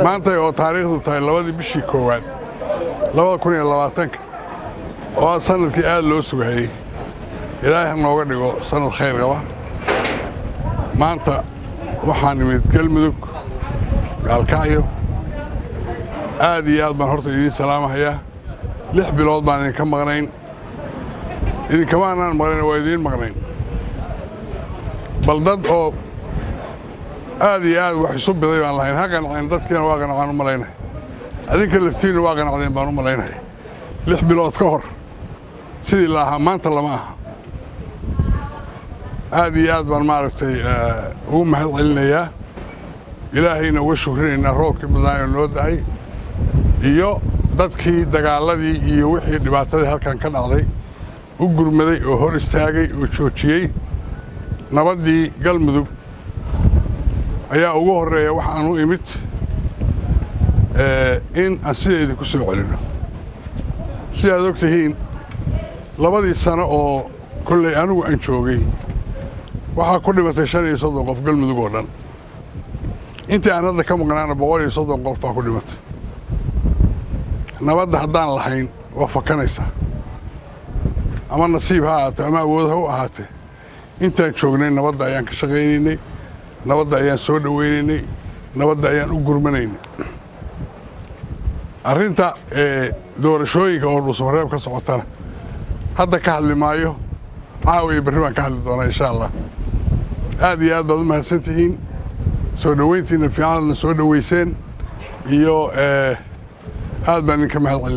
Maantay oo taariikhdu tahay 2dii bishii koowaad 2020-ka, oo ah sanadkii aad loo sugahayey, Ilaahay ha nooga dhigo sanad khayr qaba. Maanta waxaan imid Galmudug, Gaalkacyo. Aad iyo aad baan horta idiin salaamahayaa. 6 bilood baan idinka maqnayn. Idinkamaanaan maqnayn, waa idiin maqnayn. Bal dad oo aad iyo aad wax isu biday baan lahayn, ha qanceen. Dadkiina waa qancaan u malaynahay, adinka laftiinna waa qanacdeen baan u malaynahay. 6 bilood ka hor sidii la ahaa maanta lama aha. Aad iyo aad baan, maaragtay, ugu mahad celinayaa, Ilaahayna uga shukrinaynaa roobkii badnaayo noo da'ay iyo dadkii dagaaladii iyo wixii dhibaatadii halkan ka dhacday u gurmaday oo hor istaagay oo joojiyey. Nabaddii Galmudug ayaa ugu horreeya. Waxaan u imid in aan sideedii ku soo celinno. Sidaad og tihiin, 2dii sano oo kolley anigu aan joogay waxaa ku dhimatay 35 qof Galmudug oo dhan. Intii aan hadda ka maqnaana 130 qof baa ku dhimatay. Nabadda haddaan lahayn waa fakanaysaa, ama nasiib ha ahaatee ama awood ha u ahaatee. Intaan joognay nabadda ayaan ka shaqaynaynay, nabadda ayaan soo dhowaynaynay, nabadda ayaan u gurmanaynay. Arrinta doorashooyinka oo Dhuusamareeb ka socotana hadda ka hadli maayo. Caawa iyo berri baan ka hadli doonaa, insha Allah. Aad iyo aad baad u mahadsan tihiin soo dhoweyntiina fiicanna soo dhoweyseen iyo aad baan idinka mahad celin.